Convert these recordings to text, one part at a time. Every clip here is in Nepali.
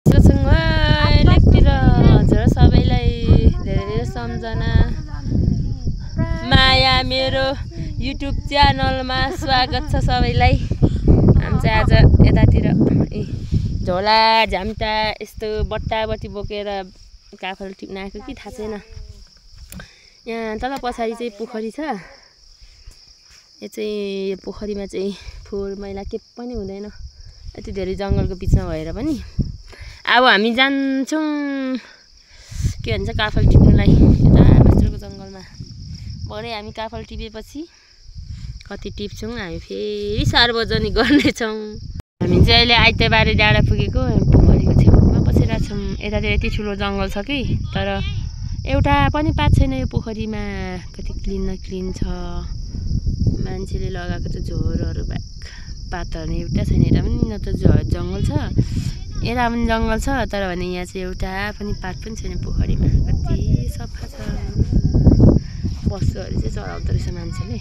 बसिरहेछौँ लेकतिर हजुर सबैलाई धेरै धेरै सम्झना माया मेरो युट्युब च्यानलमा स्वागत छ सबैलाई। हामी चाहिँ आज यतातिर झोला झ्याम्टा यस्तो बट्टाबट्टी बोकेर काफल टिप्न आएको कि थाहा छैन। यहाँ तल पछाडि चाहिँ पोखरी छ। यो चाहिँ पोखरीमा चाहिँ फोहोर मैला के पनि हुँदैन, यति धेरै जङ्गलको बिचमा भएर पनि। अब हामी जान्छौँ के भन्छ काफल टिप्नुलाई यता भित्रको जङ्गलमा। भरे हामी काफल टिपेपछि कति टिप्छौँ हामी फेरि सार्वजनिक गर्नेछौँ। हामी चाहिँ अहिले आइतेबारे डाँडा पुगेको पोखरीको छेउमा बसिरहेको छौँ। यतातिर यति ठुलो जङ्गल छ कि तर एउटा पनि पात छैन यो पोखरीमा। कति क्लिन न क्लिन छ, मान्छेले लगाएको त झोरहरू ब्याक पातहरू एउटा छैन। यता पनि न त जङ्गल छ, यता पनि जङ्गल छ तर भने यहाँ चाहिँ एउटा पनि पात पनि छैन पोखरीमा। कति सफा छ। पशुहरू चाहिँ चराउँदो रहेछ मान्छेले।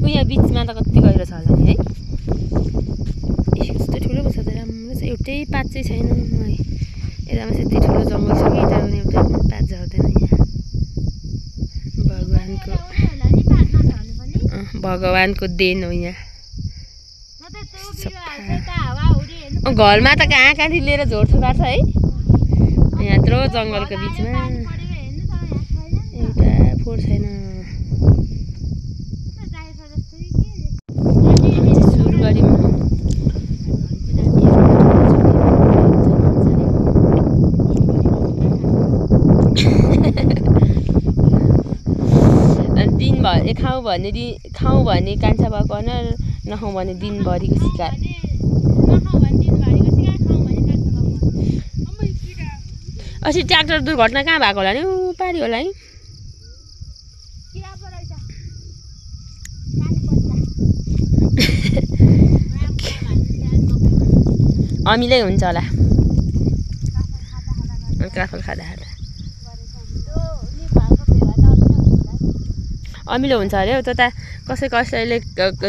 यहाँ बिचमा त कति गहिरो छ होला नि है। यस्तो ठुलो पो छ त, राम्रो छ। एउटै पात चाहिँ छैन। यतामा चाहिँ यति ठुलो जङ्गल छ कि यता पनि एउटा पात झर्दैन। यहाँ भगवानको देन हो। यहाँ घरमा त कहाँ कहाँदेखि लिएर झोर्छु पार्छ है। यहाँ यत्रो जङ्गलको बिचमा एउटा फोहोर छैन। सुरगढीमा दिनभरि खाउँ भने कान्छा भएको अनुहार, नखाउँ भने दिनभरिको शिकार। अस्ति ट्र्याक्टर दुर्घटना कहाँ भएको होला नि? पारी होला है। अमिलै हुन्छ होला काफल खाँदा खाँदा। अमिलो हुन्छ अरे हौ। त कसैले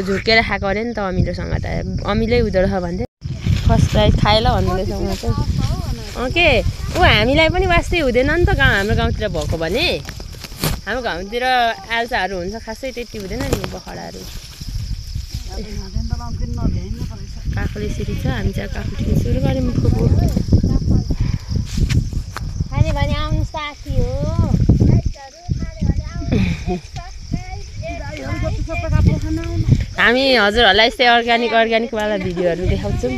झुकेर खाएको अरे नि त अमिलोसँग। त अमिलै हुँदो रहेछ भन्थे। फर्स्ट राइड खाएला भन्नुहुँदैछ उहाँ चाहिँ। के ऊ हामीलाई पनि वास्तै हुँदैन नि त हाम्रो गाउँतिर भएको भने। हाम्रो गाउँतिर आल्चाहरू हुन्छ खासै, त्यति हुँदैन नि बखडाहरू। काफल यसरी छ। हामी चाहिँ काफल टिप्न सुरु गऱ्यौँ। फुपू खाने भने आउनु साथी हो। हामी हजुरहरूलाई यस्तै अर्ग्यानिकवाला भिडियोहरू देखाउँछौँ।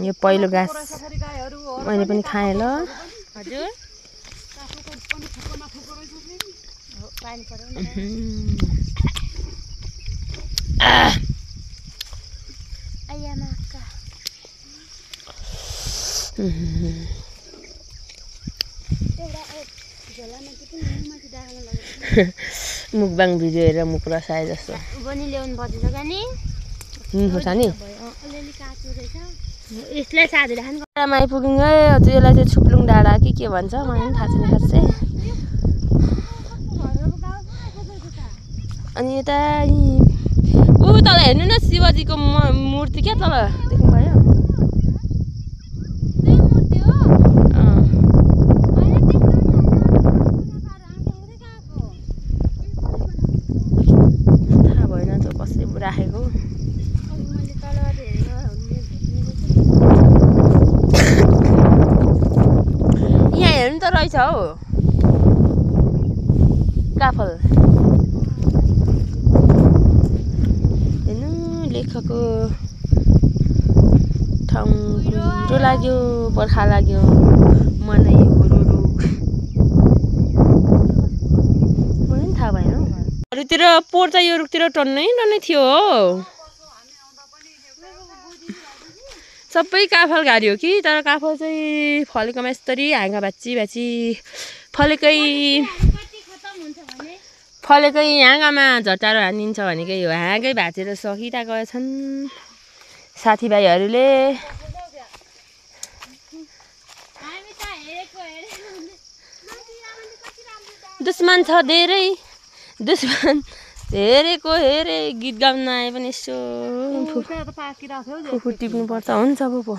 यो पहिलो घाँस मैले पनि खाएँ ल। हजुर मुकबाङ भिडियो हेरेर मुख रसाए जस्तो खोर्सानी यसलाई साधेर खानु। डाँडामा आइपुग्यौँ है। हजुर यसलाई चाहिँ छुप्लुङ डाँडा कि के भन्छ मलाई पनि थाहा छैन खासै। अनि यता ऊ तल हेर्नु न शिवजीको मूर्ति क्या तल देख्नुभयो? थाहा भएन त कसले राखेको। यहाँ हेर्नु त रहेछ हौ काफल। हेर्नु लेखको ठाउँ कुरो लाग्यो, बर्खा लाग्यो मनै हुरुरु। मलाई पनि थाहा भएन। अरूतिर पोहोर त यो रुखतिर टन्नै थियो हो। सबै काफल घारी हो कि तर काफल चाहिँ फलेकोमा यसरी हाँगा भाँची फलेकै फलेकै हाँगामा झटारो हानिदिन्छ भनेको यो हाँगै भाँचेर सकिरहेको छन् साथीभाइहरूले। दुश्मन छ धेरै, दुश्मन धेरैको हेरे गीत गाउन आए पनि यसो फुफु टिप्नुपर्छ। हुन्छ फुफु।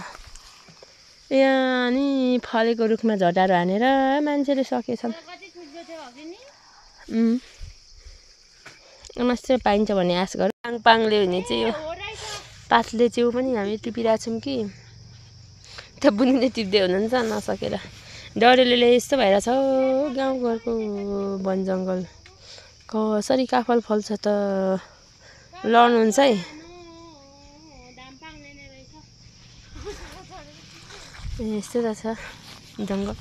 यहाँ नि फलेको रुखमा झटारो हानेर मान्छेले सकेछन्। मास्टर पाइन्छ भन्ने आश गर। पाङपाङले हुने चाहिँ यो पातले च्याउ पनि हामी टिपिरहेछौँ कि त्यो बुनीले टिप्दै हुनुहुन्छ नसकेर। डढेलोले यस्तो भइरहेछ गाउँघरको वन जङ्गल कसरी काफल फल्छ त लड्नुहुन्छ है। यस्तो त छ जङ्गल।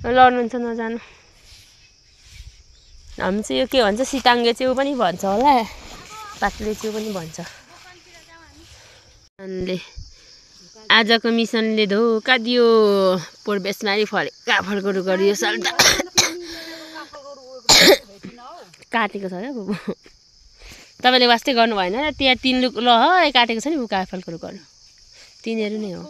लड्नुहुन्छ नजानु। हामी चाहिँ यो के भन्छ सिताङ्गे च्याउ पनि भन्छ होला, पातले च्याउ पनि भन्छ। आजको मिसनले धोका दियो। पोरबेसमारी फले काफलको रुखहरू यो साल त काटेको छ क्या बुबु। तपाईँले वास्तै गर्नु भएन र त्यहाँ 3 रुख ल काटेको छ नि ऊ काफलको रुखहरू तिनीहरू नै हो।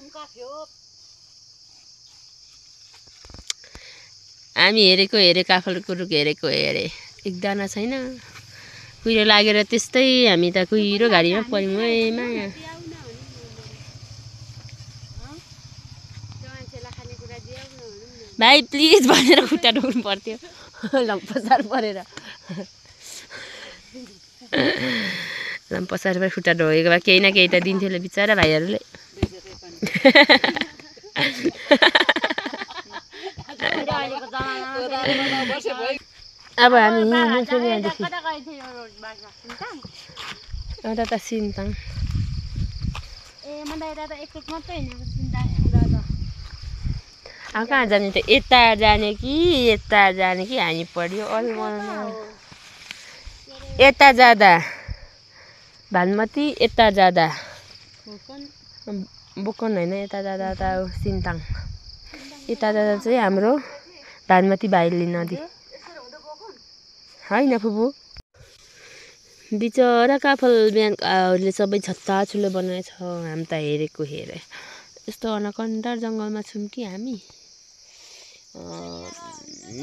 हामी हेरेको हेरे काफलको रुख हेरेको हेरे एकदाना छैन। कुहिरो लागेर त्यस्तै हामी त कुहिरो घारीमा पऱ्यौँ है माया। भाइ प्लिज भनेर खुट्टा ढोक्नु पर्थ्यो लम्पसार परेर। लम्पसार परेर खुट्टा ढोकेको भए केही न केही त दिन्थ्यो होला बिचरा भाइहरूले। अब हामी यहाँदेखि एउटा त सिन्ताङ अब कहाँ जाने त यता जाने कि हामी पढ्यो यता जाँदा भानुमती यता जाँदा बोकन होइन यता जाँदा त सिन्ताङ यता जाँदा चाहिँ हाम्रो भानुमती भाइली नदी होइन फुपू। बिचरा काफल बिहानहरूले सबै छत्ता छुलो बनाएछ। हामी त हेरेको हेरे यस्तो अनकन्डर जङ्गलमा छौँ कि हामी।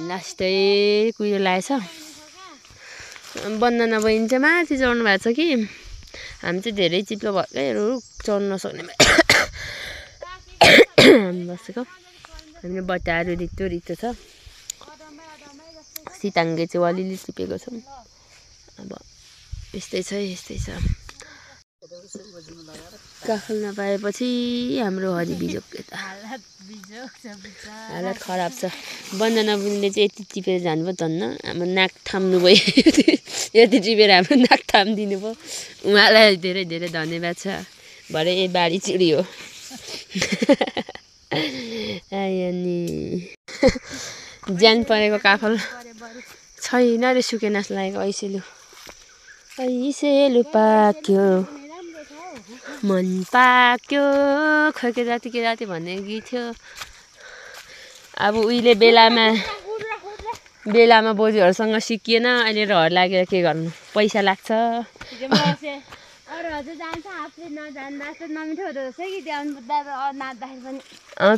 लास्टै कुहिरो लागेछ। वन्दना बहिनी चाहिँ माथि चढ्नु भएको छ कि हामी चाहिँ धेरै चिप्लो भएकैहरू चढ्नु नसक्ने बसेको। हामीले बट्टाहरू रित्तो रित्तो छ। सिताङ्गे चाहिँ अलिअलि टिपेको छौँ। अब यस्तै छ यस्तै छ। काफल नपाएपछि हाम्रो हरि बिजोग यता हालत खराब छ। वन्दना बुनीले चाहिँ यति टिपेर जानुभयो धन्न हाम्रो नाक थाम्नु भयो। यति टिपेर हाम्रो नाक थामिदिनु भयो। उहाँलाई धेरै धेरै धन्यवाद छ। भरे ए बारी चिडी हो। अनि ज्यान परेको काफल छैन रे सुकेन जस्तो लागेको ऐसेलु पाक्यो मन पाक्यो खोइ के जाति भन्ने गीत थियो। अब उहिले बेलामा बोजूहरूसँग सिकिएन अहिले रहर लागेर के गर्नु पैसा लाग्छ।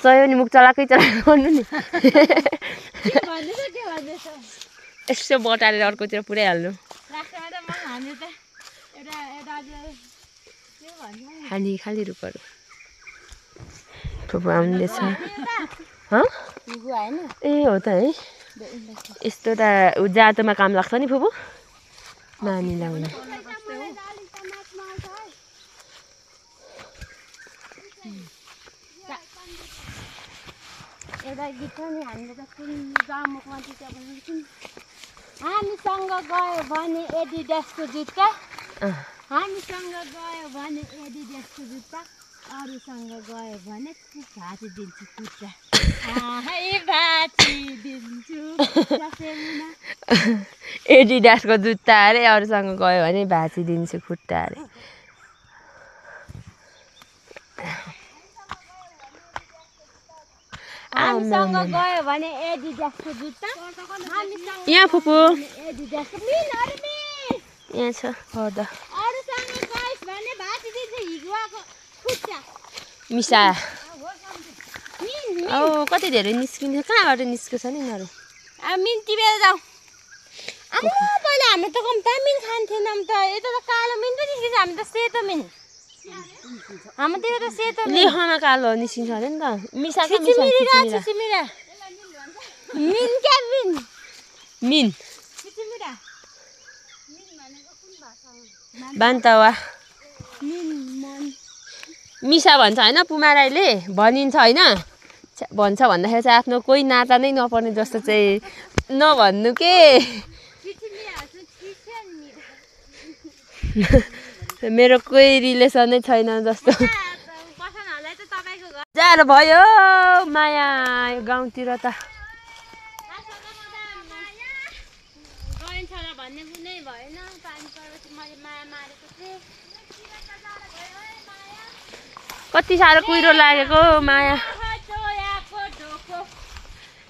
चाहियो नि मुख चलाकै चलाएको गर्नु नि। यसो बटारेर अर्कोतिर पुऱ्याइहाल्नु। खाली रुखहरू फुपू आउँदैछ। ए हो त है यस्तो त जातोमा काम लाग्छ नि फुपू नानी लाउनु। एउटा गीत छ नि हामीले त गाउँमा हामीसँग गयो भने एडिडासको जुत्ता हामीसँग गयो भने एडिडासको जुत्ता अरूसँग गयो भने भाँचिदिन्छु खुट्टा भाँचिदिन्छु। एडिडासको जुत्ता अरे अरूसँग गयो भने भाँचिदिन्छु खुट्टा अरे। हामीसँग गयो भने एडिडासको जुत्ता यहाँ फुपू एडिडासको मिनहरु मिस यहाँ छ हदा अरुसँग गइस भने भाती दिन्छ हिगुवाको खुट्टा मिसा मिन औ कति धेरै निस्किन्छ कहाँबाट निस्केछ नि यिनीहरू मिन टिपेर जाऊ अमो पहिला हामी त कम्ता मिन खान्थेनौँ त यता त कालो मिन त निस्किन्छ हामी त सेतो मिन हाम्रो त सेतो लेखमा कालो निस्किन्छ अरे नि त मिसा के चिचिमिरा मिन क्या मिन मिन चिचिमिरा बान्तवा मिन मन मिसा भन्छ होइन पुमा राईले भनिन्छ होइन भन्छ भन्दाखेरि चाहिँ आफ्नो कोही नाता नै नपर्ने जस्तो चाहिँ नभन्नु के मेरो कोही रिलेसनै छैन जस्तो जाडो भयो माया गाउँतिर त कति साह्रो कुहिरो लागेको माया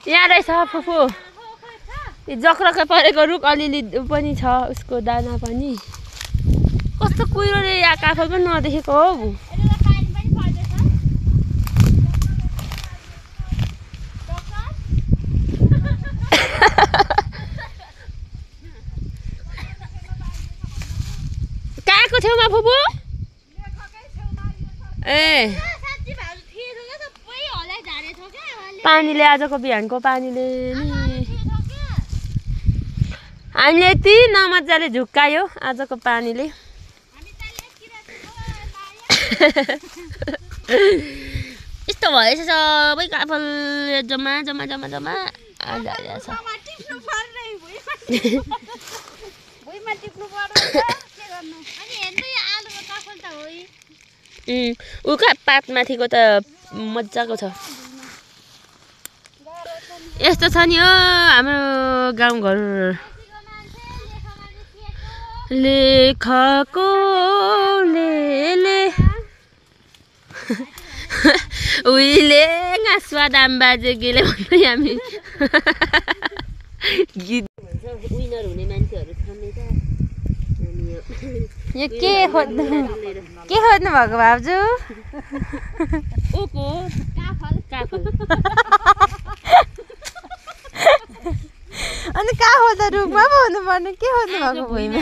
यहाँ रहेछ फुफू जक्रकै परेको रुख अलिअलि पनि छ उसको दाना पनि कस्तो कुहिरोले यहाँ काफल पनि नदेखेको हौ कहाँको छेउमा फुपू ए पानीले आजको बिहानको पानीले नि हामीले यति नमजाले झुक्कायो आजको पानीले यस्तो भएछ सबै काफल जम्मा जम्मा जम्मा जम्मा आइरहेछ उका पातमाथिको त मजाको छ यस्तो छ नि हो हाम्रो गाउँघर लेखको ले उहिले स्वादाम बाजे गेले भन्दै हामी गीत विनर हुने मान्छेहरू छन् यो के खोज्नु भएको भाउजू ओको काफल अनि कहाँ खोज्दा रुखमा पो हुनु पर्ने के खोज्नु भएको भुइँमा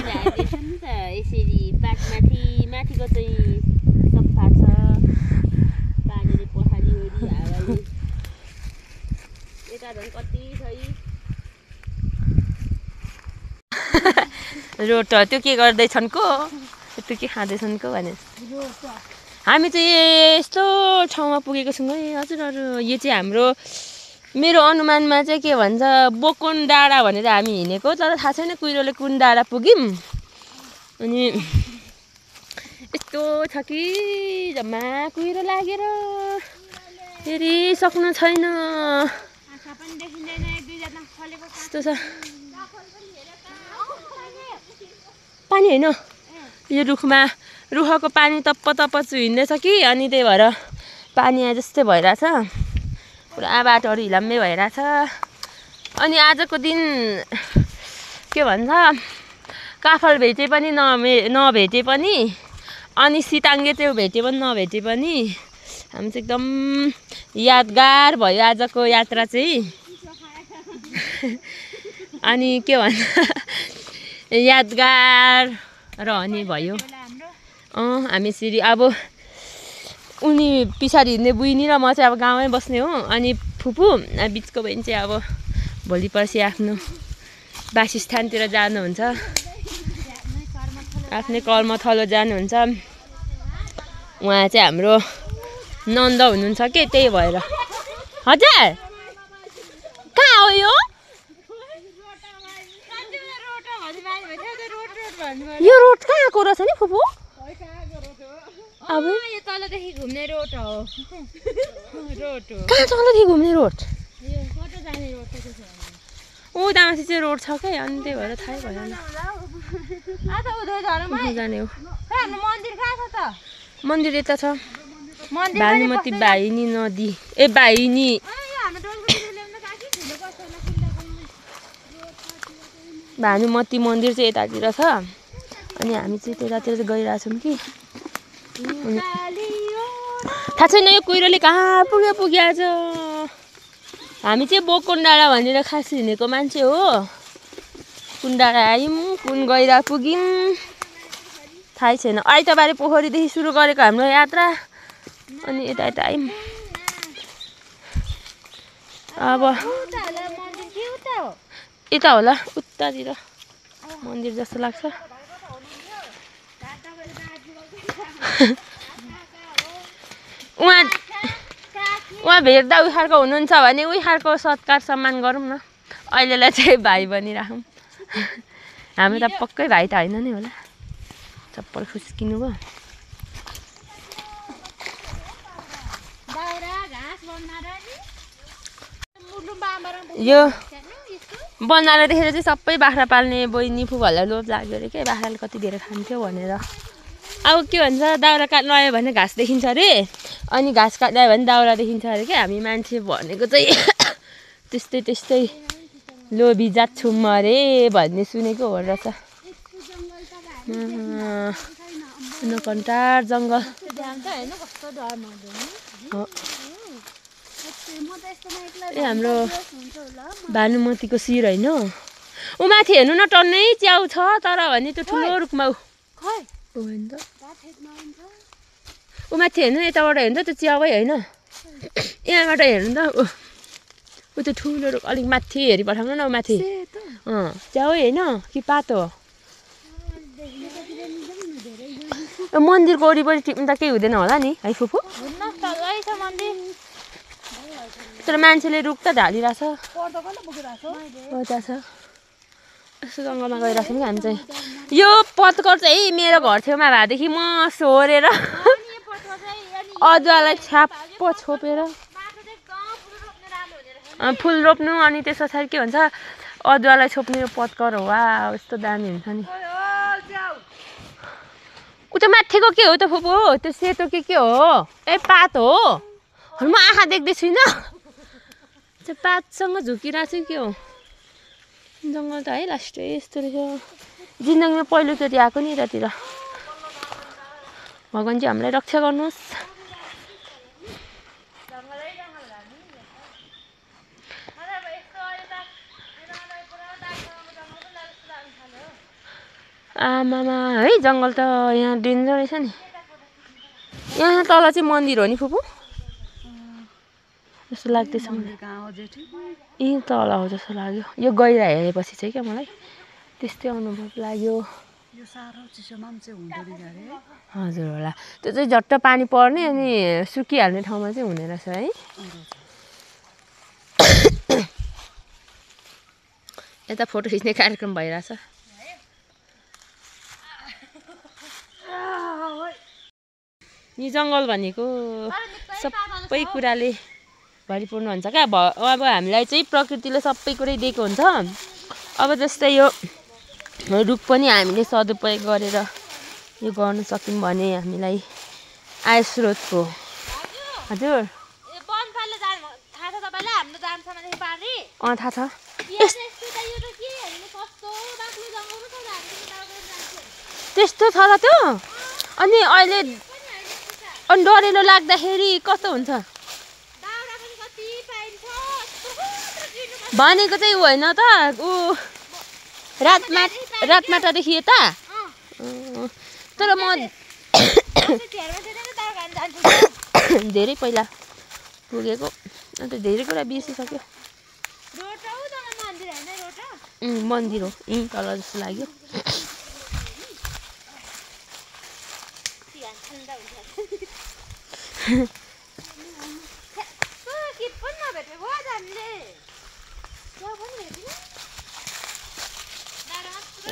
यसरी पातमाथि माथिको चाहिँ सफा छ पानीले पखाली ओरी हावाले यता झन् कति छ रोट त्यो के गर्दैछन् को त्यो के खाँदैछन् को भने हामी चाहिँ यस्तो ठाउँमा पुगेको छौँ है हजुरहरू यो चाहिँ हाम्रो मेरो अनुमानमा चाहिँ के भन्छ बोकुन डाँडा भनेर हामी हिँडेको तर थाहा छैन कुहिरोले कुन डाँडा पुग्यौँ अनि यस्तो छ कि जम्मा कुहिरो लागेर फेरि सक्नु छैन यस्तो छ पानी होइन यो रुखको पानी तप्प हिँड्दैछ कि अनि त्यही भएर पानी आए जस्तै भइरहेछ पुरा बाटोहरू हिलाम्मै भइरहेछ अनि आजको दिन के भन्छ काफल भेटे पनि नभेटे पनि अनि सिताङ्गे त्यो भेटे पनि नभेटे पनि हामी चाहिँ एकदम यादगार भयो आजको यात्रा चाहिँ अनि के भन्छ यादगार रहने भयो हामी यसरी अब उनी पछाडि हिँड्ने बुइनी र म चाहिँ अब गाउँमै बस्ने हो अनि फुपू बिचको बहिनी चाहिँ अब भोलि पर्सि आफ्नो वासस्थानतिर जानुहुन्छ आफ्नै कर्मथलो जानुहुन्छ उहाँ चाहिँ हाम्रो नन्द हुनुहुन्छ के त्यही भएर हजुर कहाँ हो यो यो रोड कहाँको रहेछ नि फुपू अब यो तलदेखि घुम्ने रोड हो कहाँ तलदेखि घुम्ने रोड यो कता जाने रोड त छ ओ दामासी चाहिँ रोड छ क्या अनि त्यही भएर थाहै भएन आथा उधर झरमा जाने हो हाम्रो मन्दिर कहाँ छ त मन्दिर यता छ मन्दिर भानुमती वाहिनी नदी ए वाहिनी यो हाम्रो भानुमती मन्दिर चाहिँ यतातिर छ अनि हामी चाहिँ त्यतातिर चाहिँ गइरहेछौँ कि थाहा छैन यो कुहिरोले कहाँ पुगिहाल्छ। हामी चाहिँ बोकुन डाँडा भनेर खास हिँडेको मान्छे हो। कुन डाँडा आयौँ कुन गएर पुग्यौँ थाहै छैन। आइतबारे पोखरीदेखि सुरु गरेको हाम्रो यात्रा अनि यता यता आयौँ। अब यता होला उतातिर मन्दिर जस्तो लाग्छ। उहाँ भेट्दा उही खालको हुनुहुन्छ भने उही खालको सत्कार सम्मान गरौँ न। अहिलेलाई चाहिँ भाइ बनिराखौँ। हामी त पक्कै भाइ त होइन नि होला। चप्पल खुस्किनु भयो। यो बनाएर देखेर चाहिँ सबै बाख्रा पाल्ने बहिनी फुपूहरूलाई लोभ लाग्यो अरे के बाख्राले कति धेरै खान्थ्यो भनेर। अब के भन्छ दाउरा काट्नु आयो भने घाँस देखिन्छ अरे अनि घाँस काट्नु आयो भने दाउरा देखिन्छ अरे क्या। हामी मान्छे भनेको चाहिँ त्यस्तै लोभी जात छौँ अरे भन्ने सुनेको हो रहेछ। कन्टार जङ्गल ए हाम्रो भानुमतीको शिर होइन ऊ माथि हेर्नु न टन्नै च्याउ छ तर भने त्यो ठुलो रुखमा ऊ माथि हेर्नु यताबाट हेर्नु त त्यो च्याउै होइन यहाँबाट हेर्नु त ऊ त्यो ठुलो रुख अलिक माथि हेरि पठाउनु न ऊ माथि च्याउै होइन कि पातो हो। मन्दिरको वरिपरि टिप्नु त केही हुँदैन होला नि है फुपू। तर मान्छेले रुख त ढालिरहेछ छ यस्तो जङ्गलमा गइरहेको छौँ कि हामी चाहिँ। यो पत्कर चाहिँ मेरो घर छेउमा भएदेखि म सोहोरेर अदुवालाई छ्याप्प छोपेर फुल रोप्नु अनि त्यस पछाडि के भन्छ अदुवालाई छोप्ने यो पत्कर हो। वा यस्तो दामी हुन्छ नि। उता माथिको के हो त फुपू त्यो सेतो के हो ए पात हो म आँखा देख्दै छुइनँ। त्यो पातसँग झुकिरहेको छु के हो जङ्गल त है लास्टै यस्तो रहेछ। जिन्दगीमा पहिलोचोटि आएको नि यतातिर। भगवान् चाहिँ हामीलाई रक्षा गर्नुहोस्। आमामा है जङ्गल त यहाँ डेन्जर रहेछ नि। यहाँ तल चाहिँ मन्दिर हो नि फुपू जस्तो लाग्दैछ मलाई। यहीँ तल हो जस्तो लाग्यो यो गहिरा हेरेपछि चाहिँ क्या मलाई त्यस्तै अनुभव लाग्यो। हजुर होला त्यो चाहिँ झट्ट पानी पर्ने अनि सुकिहाल्ने ठाउँमा चाहिँ हुने रहेछ है। यता फोटो खिच्ने कार्यक्रम भइरहेछ। यो जङ्गल भनेको सबै कुराले भरिपूर्ण हुन्छ क्या। अब हामीलाई चाहिँ प्रकृतिले सबै कुरै दिएको हुन्छ। अब जस्तै यो रुख पनि हामीले सदुपयोग गरेर यो गर्न सक्यौँ भने हामीलाई आय स्रोत हो। हजुर थाहा छ त्यस्तो छ र त्यो। अनि अहिले अनि डरेलो लाग्दाखेरि कस्तो हुन्छ भनेको चाहिँ ऊ होइन त ऊ रातमाटादेखि यता तर म धेरै पहिला पुगेको अन्त धेरै कुरा बिर्सिसक्यो। मन्दिर हो यहीँ तल जस्तो लाग्यो।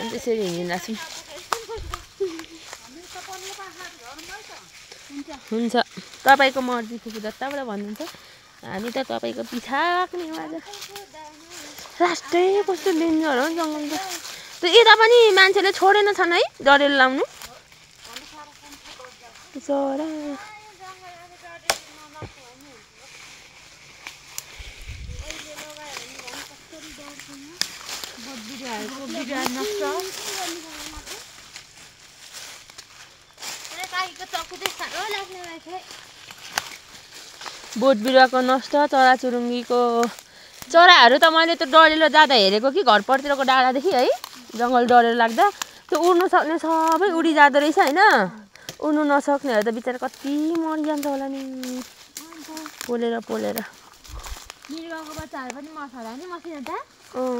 त्यसरी हिँडिरहेको छौँ। हुन्छ तपाईँको मर्जी फुपू जताबाट भन्नुहुन्छ हामी त तपाईँको पिछा लाग्ने हो। आज लास्टै कस्तो डेन्जर हो जङ्गल त। त्यो यता पनि मान्छेले छोडेन छन् है डरेलो लाउनु चरा। बोट बिरुवाको नष्ट चराचुरुङ्गीको चराहरू त मैले त डढेर जाँदा हेरेको कि घर परतिरको डाँडादेखि है जङ्गल डढेर लाग्दा त्यो उड्नु सक्ने सबै उडी जाँदो रहेछ होइन उड्नु नसक्नेहरू त बिचरा कति मरिजान्छ होला नि पोलेर मृगको बच्चाहरू पनि मर्छ होला नि मसिनो त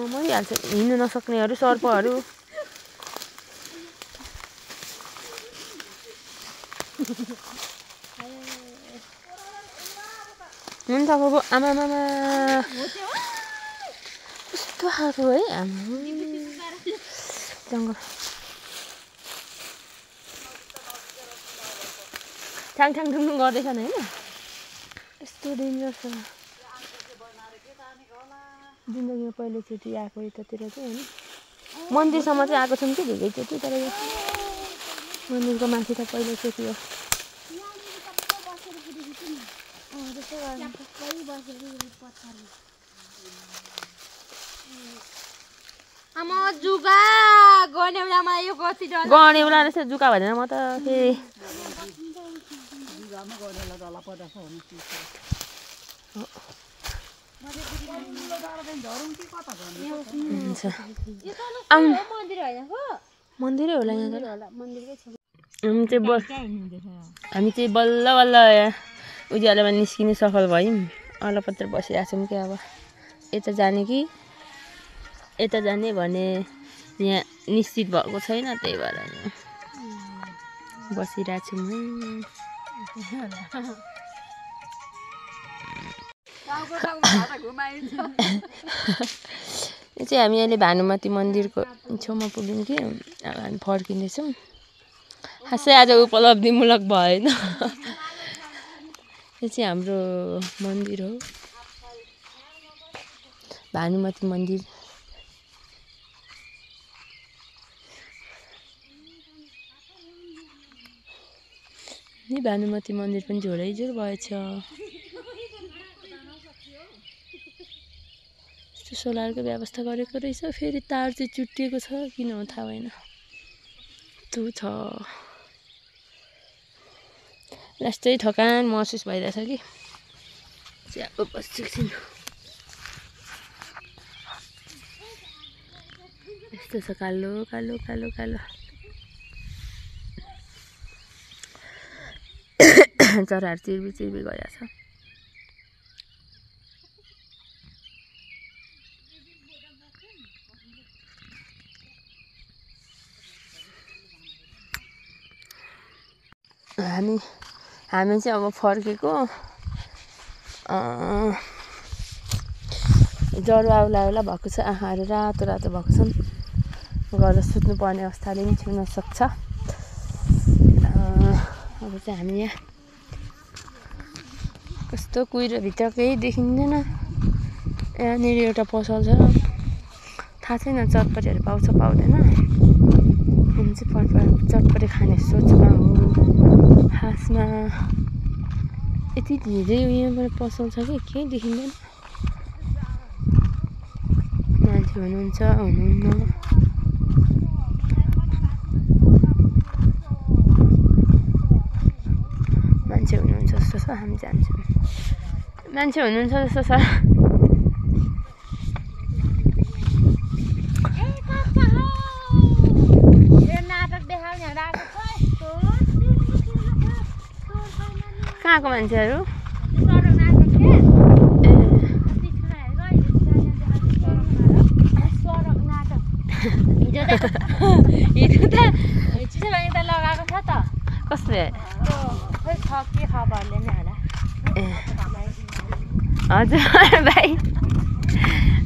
मरिहाल्छ हिँड्नु नसक्नेहरू सर्पहरू हुन्छ बाबु आमा कस्तो खाएको है जङ्गल ठ्याङ गर्दैछन् होइन यस्तो डेन्जर छ जिन्दगीमा पहिलोचोटि आएको यतातिर चाहिँ होइन मन्दिरसम्म चाहिँ आएको छौँ कि धेरैचोटि तर यो मन्दिरको माथि त पहिलोचोटि हो जुगा गनेउलामा यो कति गनेउला रहेछ जुका भनेर म त फेरि मन्दिरै होला यहाँ हामी चाहिँ बल्ल उज्यालोमा निस्किने सफल भयौँ अलपत्र बसिरहेको छौँ कि अब यता जाने कि यता जाने भने यहाँ निश्चित भएको छैन त्यही भएर बसिरहेको छौँ यो चाहिँ हामी अहिले भानुमती मन्दिरको छेउमा पुग्यौँ कि अब हामी फर्किँदैछौँ खासै आज उपलब्धिमूलक भएन यो चाहिँ हाम्रो मन्दिर हो भानुमती मन्दिर नि भानुमती मन्दिर पनि झोडैझोर भएछ सोलरको व्यवस्था गरेको रहेछ फेरि तार चाहिँ चुट्टिएको छ किन हो थाहा भएन त्यो छ लास्टै थकान महसुस भइरहेछ कि चाहिँ अब बसेको यस्तो छ कालो कालो कालो कालो चराहरू चिर्बी चिर्बी गइरहेछ हामी चाहिँ अब फर्केको ज्वरो आउला भएको छ आँखाहरू रातो रातो भएको छन् गएर सुत्नुपर्ने अवस्थाले पनि छुन सक्छ अब चाहिँ हामी यहाँ कस्तो कुहिरोभित्र केही देखिँदैन यहाँनिर एउटा पसल छ थाहा छैन चटपटेहरू पाउँछ पाउँदैन हामी चाहिँ चटपटे खाने सोचमा हो खासमा यति धेरै यहाँबाट पसल छ कि केही देखिँदैन मान्छे हुनुहुन्छ हुनुहुन्न मान्छे हुनुहुन्छ जस्तो छ हामी जान्छौँ मान्छे हुनुहुन्छ जस्तो छ कहाँको मान्छेहरू हिजो त लगाएको छ त कसले खबरले नै होला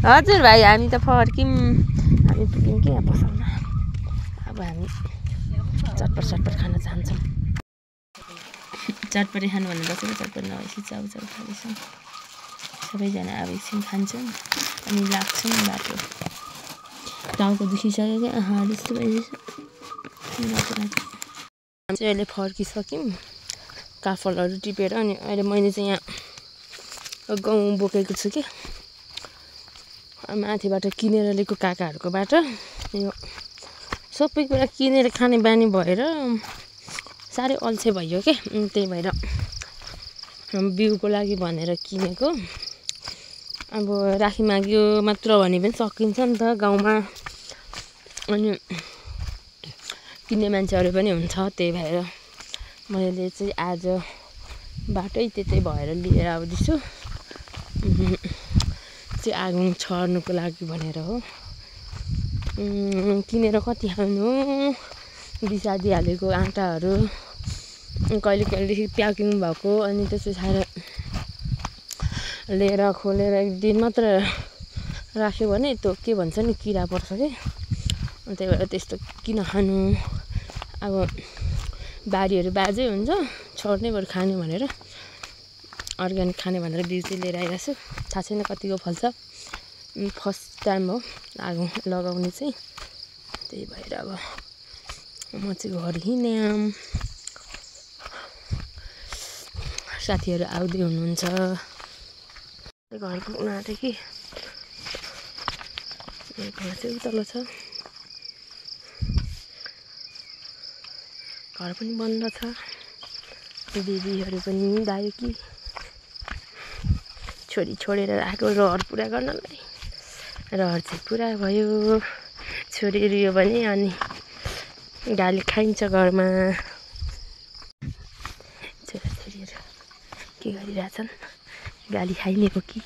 हजुर भाइ हामी त फर्क्यौँ हामी पुग्यौँ कि यहाँ पसलमा अब हामी चटपट खान चाहन्छौँ चटपटे खानु भन्नु बसेको चटपट नभएपछि चाउचाउ खाँदैछौँ सबैजना अब एकछिन खान्छौँ अनि लाग्छौँ बाटो टाउको दुखिसक्यो क्या जस्तो भइरहेछ हामी चाहिँ अहिले फर्किसक्यौँ काफलहरू टिपेर अनि अहिले मैले चाहिँ यहाँ गहुँ बोकेको छु कि माथिबाट किनेर ल्याएको काकाहरूकोबाट यो सबै कुरा किनेर खाने बानी भएर साह्रै अल्छे भयो के त्यही भएर बिउको लागि भनेर किनेको अब राखी माग्यो मात्र भने पनि सकिन्छ नि त गाउँमा अनि किन्ने मान्छेहरू पनि हुन्छ त्यही भएर मैले चाहिँ आज बाटै त्यतै भएर लिएर आउँदैछु चाहिँ आगो छर्नुको लागि भनेर हो किनेर कति खानु बिसादी हालेको आँटाहरू कहिले कहिलेदेखि प्याकिङ भएको अनि त्यो चाहिँ साह्रै लिएर खोलेर एक दिन मात्र राख्यो भने त्यो के भन्छ नि किरा पर्छ कि त्यही भएर त्यस्तो किन खानु अब बारीहरू बाझै हुन्छ छर्ने भएर खाने भनेर अर्ग्यानिक खाने भनेर बिउ चाहिँ लिएर आइरहेको छु थाहा छैन कतिको फल्छ फर्स्ट टाइम हो आगो लगाउने चाहिँ त्यही भएर अब म चाहिँ घर हिँड्याम साथीहरू आउँदै हुनुहुन्छ घर पुग्नु आँट्यो कि घर चाहिँ उतल्लो छ घर पनि बन्द छ दिदीहरू पनि दायो कि छोरी छोडेर आएको रहर पुरा गर्नलाई रहर चाहिँ पुरा भयो छोरी रियो भने अनि गाली खाइन्छ घरमा छोराछोरीहरू के गरिरहेछन् गाली खाइने हो कि